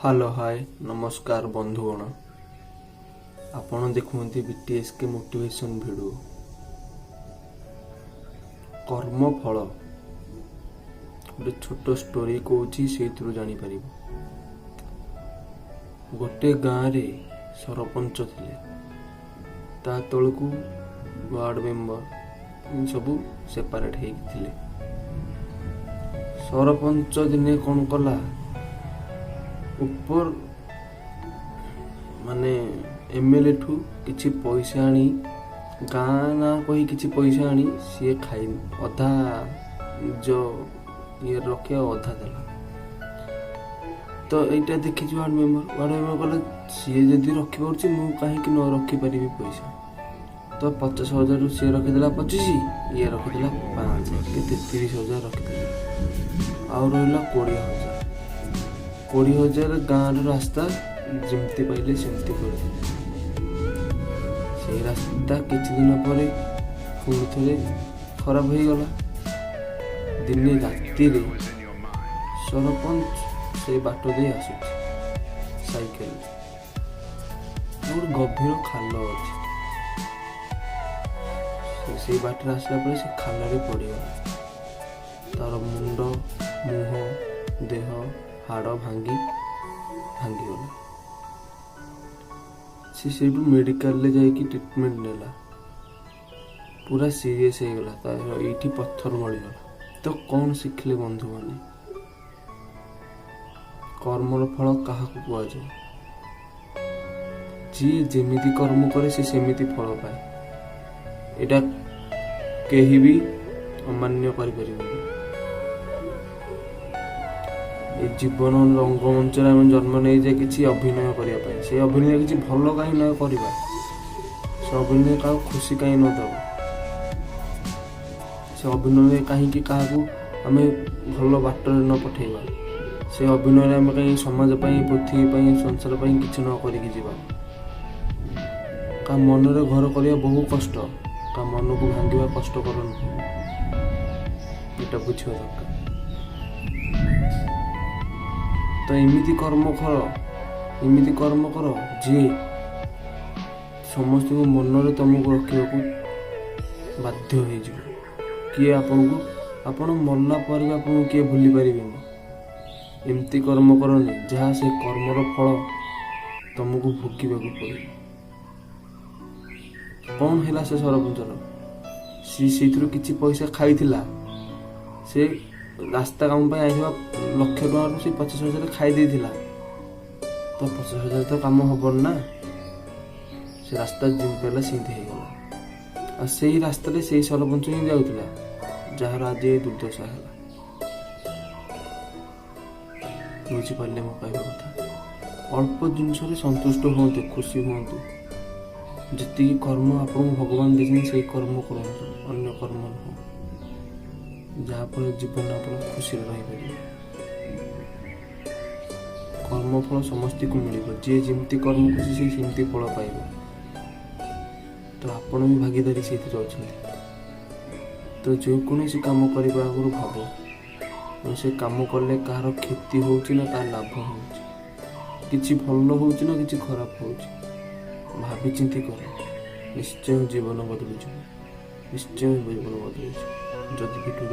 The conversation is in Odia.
ହ୍ୟାଲୋ, ହାଏ, ନମସ୍କାର ବନ୍ଧୁଗଣ। ଆପଣ ଦେଖୁଛନ୍ତି ବିଟିଏସ୍କେ ମୋଟିଭେସନ୍ ଭିଡ଼ିଓ। କର୍ମଫଳ, ଗୋଟେ ଛୋଟ ଷ୍ଟୋରି କହୁଛି, ସେଇଥିରୁ ଜାଣିପାରିବ। ଗୋଟେ ଗାଁରେ ସରପଞ୍ଚ ଥିଲେ, ତା ତଳକୁ ୱାର୍ଡ଼ ମେମ୍ବର ସବୁ ସେପାରେଟ୍ ହେଇକି ଥିଲେ। ସରପଞ୍ଚ ଦିନେ କ'ଣ କଲା, ଉପର ମାନେ ଏମଏଲଏ ଠୁ କିଛି ପଇସା ଆଣି, ଗାଁ ନାଁ କହି କିଛି ପଇସା ଆଣି ସିଏ ଖାଇ ଅଧା ନିଜ ଇଏରେ ରଖି ଆଉ ଅଧା ଦେଲା। ତ ଏଇଟା ଦେଖିଛି ୱାର୍ଡ଼ ମେମ୍ବର। ୱାର୍ଡ଼ ମେମ୍ବର କହିଲେ, ସିଏ ଯଦି ରଖିପାରୁଛି, ମୁଁ କାହିଁକି ନ ରଖିପାରିବି ପଇସା? ତ 50,000ରୁ ସିଏ ରଖିଦେଲା 25, ଇଏ ରଖିଦେଲା 5, କେତେ? 30,000 ରଖିଦେଲା। ଆଉ ରହିଲା 20,000। 20,000 ଗାଁର ରାସ୍ତା ଯେମିତି ପାଇଲେ ସେମିତି କରିଦେଲେ। ସେଇ ରାସ୍ତା କିଛି ଦିନ ପରେ ପୁଣି ଥରେ ଖରାପ ହେଇଗଲା। ଦିନେ ରାତିରେ ସରପଞ୍ଚ ସେଇ ବାଟ ଦେଇ ଆସୁଛି ସାଇକେଲ। ଗୋଟେ ଗଭୀର ଖାଲ ଅଛି। ସେ ସେଇ ବାଟରେ ଆସିଲା ପରେ ସେ ଖାଲରେ ପଡ଼ିଗଲା। ତାର ମୁଣ୍ଡ, ମୁହଁ, ଦେହ ହାଡ଼ ଭାଙ୍ଗିଗଲା। ସେ ସେଇଠୁ ମେଡ଼ିକାଲରେ ଯାଇକି ଟ୍ରିଟମେଣ୍ଟ ନେଲା। ପୁରା ସିରିୟସ୍ ହେଇଗଲା, ତାର ଏଇଠି ପଥର ଗଳିଗଲା। ତ କ'ଣ ଶିଖିଲେ ବନ୍ଧୁମାନେ? କର୍ମର ଫଳ କାହାକୁ କୁହାଯାଏ? ଯିଏ ଯେମିତି କର୍ମ କରେ, ସେ ସେମିତି ଫଳ ପାଏ। ଏଇଟା କେହି ବି ଅମାନ୍ୟ କରିପାରିବେନି। ଏ ଜୀବନ ରଙ୍ଗମଞ୍ଚରେ ଆମେ ଜନ୍ମ ନେଇଯାଏ କିଛି ଅଭିନୟ କରିବା ପାଇଁ। ସେ ଅଭିନୟ କିଛି ଭଲ କାହିଁ ନ କରିବା? ସେ ଅଭିନୟ କାହାକୁ ଖୁସି କାହିଁ ନ ଦେବା? ସେ ଅଭିନୟରେ କାହିଁକି କାହାକୁ ଆମେ ଭଲ ବାଟରେ ନ ପଠେଇବା? ସେ ଅଭିନୟରେ ଆମେ କାହିଁ ସମାଜ ପାଇଁ, ପୃଥିବୀ ପାଇଁ, ସଂସାର ପାଇଁ କିଛି ନ କରିକି ଯିବା? କାହା ମନରେ ଘର କରିବା ବହୁ କଷ୍ଟ, କାହା ମନକୁ ଭାଙ୍ଗିବା କଷ୍ଟକର ନୁହେଁ। ଏଇଟା ବୁଝିବା ଦରକାର। ତ ଏମିତି କର୍ମ କର, ଏମିତି କର୍ମ କର ଯିଏ ସମସ୍ତଙ୍କ ମନରେ ତମକୁ ରଖିବାକୁ ବାଧ୍ୟ ହେଇଯିବ। କିଏ ଆପଣଙ୍କୁ, ଆପଣ ମଲା ପରେ ବି ଆପଣଙ୍କୁ କିଏ ଭୁଲି ପାରିବେନି। ଏମିତି କର୍ମ କରନି ଯାହା ସେ କର୍ମର ଫଳ ତମକୁ ଭୋଗିବାକୁ ପଡ଼ିବ। କ'ଣ ହେଲା ସେ ସରପଞ୍ଚର? ସିଏ ସେଇଥିରୁ କିଛି ପଇସା ଖାଇଥିଲା। ସେ ରାସ୍ତା କାମ ପାଇଁ ଆଇଥିବା ଲକ୍ଷ ଟଙ୍କାରୁ ସେ 50,000 ଖାଇ ଦେଇଥିଲା। ତ 50,000 ତ କାମ ହବନି ନା। ସେ ରାସ୍ତା ଯେମିତି ହେଲା ସେମିତି ହେଇଗଲା। ଆଉ ସେଇ ରାସ୍ତାରେ ସେଇ ସରପଞ୍ଚ ହିଁ ଯାଉଥିଲା, ଯାହାର ଆଜି ଏ ଦୁର୍ଦ୍ଦଶା ହେଲା। ବୁଝିପାରିଲେ ମୋ କହିବା କଥା? ଅଳ୍ପ ଜିନିଷରେ ସନ୍ତୁଷ୍ଟ ହୁଅନ୍ତୁ, ଖୁସି ହୁଅନ୍ତୁ। ଯେତିକି କର୍ମ ଆପଣଙ୍କୁ ଭଗବାନ ଦେଇଛନ୍ତି, ସେଇ କର୍ମ କରନ୍ତୁ, ଅନ୍ୟ କର୍ମ ନୁହଁ, ଯାହାଫଳରେ ଜୀବନ ଆପଣ ଖୁସିରେ ରହିପାରିବେ। କର୍ମଫଳ ସମସ୍ତଙ୍କୁ ମିଳିବ। ଯିଏ ଯେମିତି କର୍ମ କରୁଛି, ସେ ସେମିତି ଫଳ ପାଇବ। ତ ଆପଣ ବି ଭାଗିଦାରୀ ସେଇଥିରେ ଅଛନ୍ତି। ତ ଯେକୌଣସି କାମ କରିବା ଆଗରୁ ଭାବ, ସେ କାମ କଲେ କାହାର କ୍ଷତି ହେଉଛି ନା କାହାର ଲାଭ ହେଉଛି, କିଛି ଭଲ ହେଉଛି ନା କିଛି ଖରାପ ହେଉଛି। ଭାବି ଚିନ୍ତି କର, ନିଶ୍ଚୟ ଜୀବନ ବଦଳିଯିବ, ନିଶ୍ଚୟ ଜୀବନ ବଦଳିଯିବ। ଯଦି ଭିଡ଼ିଓ